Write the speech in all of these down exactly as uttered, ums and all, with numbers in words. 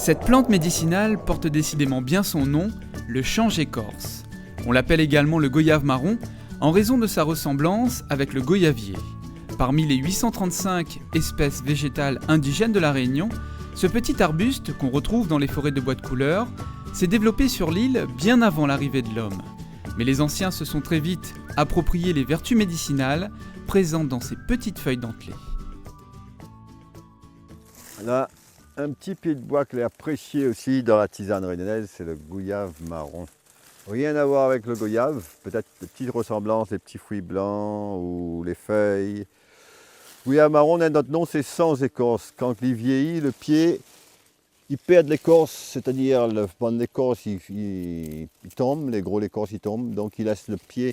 Cette plante médicinale porte décidément bien son nom, le change-écorce. On l'appelle également le goyave marron en raison de sa ressemblance avec le goyavier. Parmi les huit cent trente-cinq espèces végétales indigènes de La Réunion, ce petit arbuste qu'on retrouve dans les forêts de bois de couleur s'est développé sur l'île bien avant l'arrivée de l'homme. Mais les anciens se sont très vite approprié les vertus médicinales présentes dans ces petites feuilles dentelées. La, in ti pié d'boi ke lé aprésié osi dan la tizane rényonèz, sé le gouyave maron. Rien à voir avec le goyave, peut-être des petites ressemblances, les petits fruits blancs ou les feuilles. Gouyave maron, in not nom, sé sans écorce. Kan li viéyi, le pié, i pèrd lékors, sétadir le bann lékors i, i, i tonm, lé gro lékors i tonm, donk i lès le pié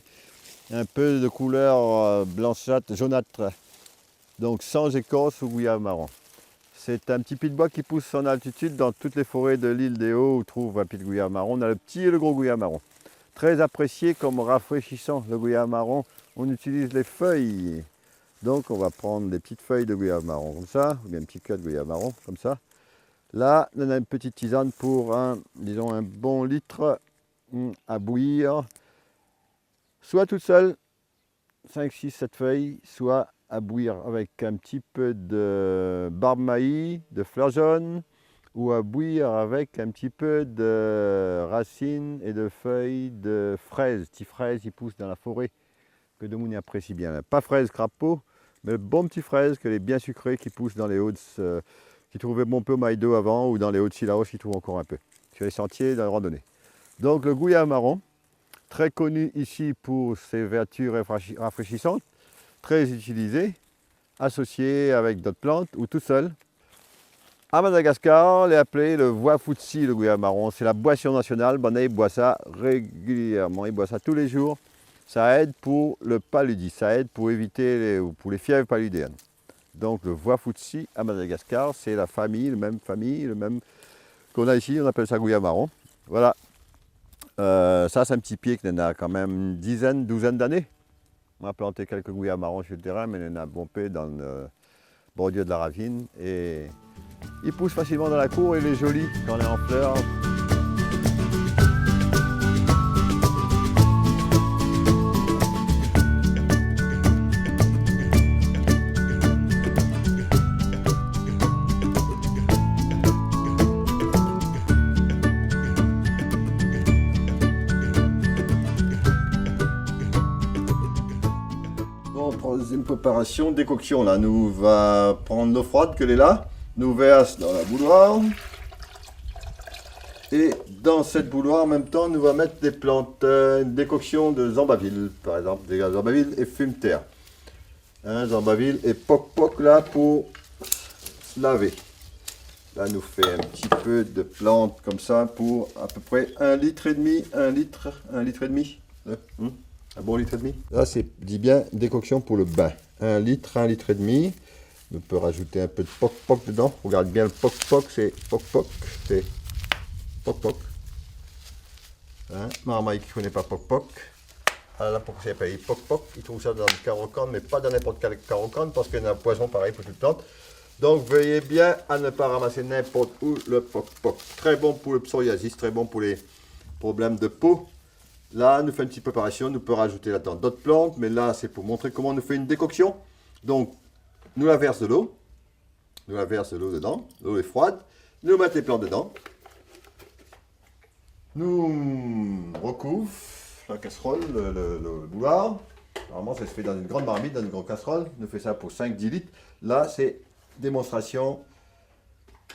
in pé de koulèr, euh, blanshat, zonat. Donk, sans écorce ou gouyave maron. Sé in ti pié d'boi ki pous an altitid dan tout lé foré de l'île des Hauts, ou trouv in pié d'gouyave maron. Na le pti é le gro gouyave maron. Très apprécié comme rafraîchissant, le gouyave maron. On utilise les feuilles. Donc, on va prendre des petites feuilles de gouyave marron comme ça, ou bien un petit cœur de gouyave marron comme ça. Là, on a une petite tisane pour un, disons, un bon litre, hmm, à bouillir, soit toute seule, cinq, six, sept feuilles, soit à bouillir avec un petit peu de barbe maï, de fleur jaune, ou à bouillir avec un petit peu de racines et de feuilles de fraise. Ti frèz i pous dan la foré, ke demoun i aprési bien. Pa frèz krapo, mé le bon ti frèz ke lé bien sikré, ki pous dan lé Hauts, euh, ki trouvé bonpé o Maïdo avan, ou dan lé Hauts de Cilaos, ki trouv ankor in pé. Sur les sentiers, dans les randonnées. Donc, le gouyave maron, très connu ici pour ses vertus rafraîchi-, rafraîchissantes, très utilisé, associé avec d'autres plantes ou tout seul. À Madagascar, lé appelé le voifoutsi, le gouyave maron. C'est la boisson nationale. Banna i boi sa régulièrement, i boi sa tous les jours. Ça aide pour le paludisme, ça aide pour éviter les, pour les fièvres paludéennes. Donc, le voifoutsi à Madagascar, c'est la famille, le même famille, le même qu'on a ici, on appelle ça gouyave maron. Voilà. Euh, sa, sé in ti pié ki néna kan mèm in dizèn, douzèn d'ané. Moin la planté kèlk gouyave maron sur le terrain, mé néna bonpé dan le bordure de la ravine. É i pous fasilman dan la kour é lé zoli kan lé an flèr. Bon, troizièm préparasion, dékoksion la. Nou va pran lo froid ke lé la, nou vèrs dan la bouloir. É dan sèt bouloir, an mèm tan, nou va mèt dé plant, euh, in dékoksion de zanbavil, par égzanp, dé zanbavil é fimtèr. Hein, zanbavil é pok-pok la pou lavé. La, nou fé in ti pé de plant konmsa pou apépré in lit é demi, in lit, in lit é demi. Euh, hmm, in bon lit é demi. La, sé, di bien, dékoksion pou le bin. In lit, in lit é demi. Nou pé razout in pé de pok-pok dedan. Regard bien le pok-pok, sé pok-pok, sé pok-pok. Hein, marmay ki koné pa pok-pok. Ala poukosa i apèl pok-pok. I trouv sa dan le karo kann, mé pa dan ninport kèl karo kann, parske néna poizon parèy pou tout plant. Donk, vèy bien a ne pa ramasé ninport ousa le pok-pok. Trè bon pou le psoriasis, trè bon pou lé problèm de po. La, nou fé in ti préparasion, nou pé razout ladan dot plant, mé la, sé pou montré koman nou fé in dékoksion. Donk, nou la vèrs de lo. Nou la vèrs lo dedan, lo lé froid. Nou mèt lé plant dedan. Nou rekouv la kasrol, le, le, le bouloir. Normalman, sa i fé dan in gran marmit, dan in gran kasrol. Nou fé sa pou sink, dis lit. La, sé démonstrasion.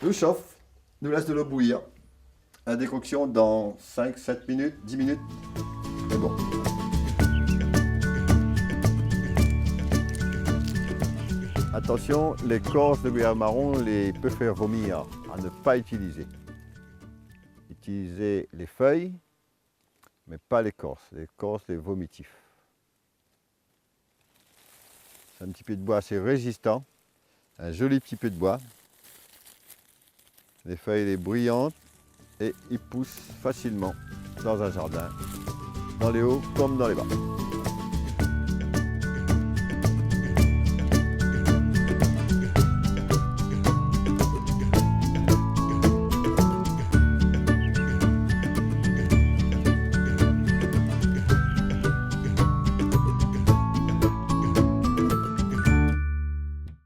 Nou shof, nou lès de lo bouyir. La dékoksion dan sink, sèt minit, dis minit. Sé bon. Atansion, lékors de gouyave maron, lé, pé fé vomir, a ne pa itilizé. Itilizé lé fèy, mé pa lékors. Lékors lé vomitif. Sé in ti pié d'boi asé rézistan, in zoli ti pié d'boi. Lé fèy lé briyan é i pous fasilman dan in zardin, dan lé o konm dan lé ba.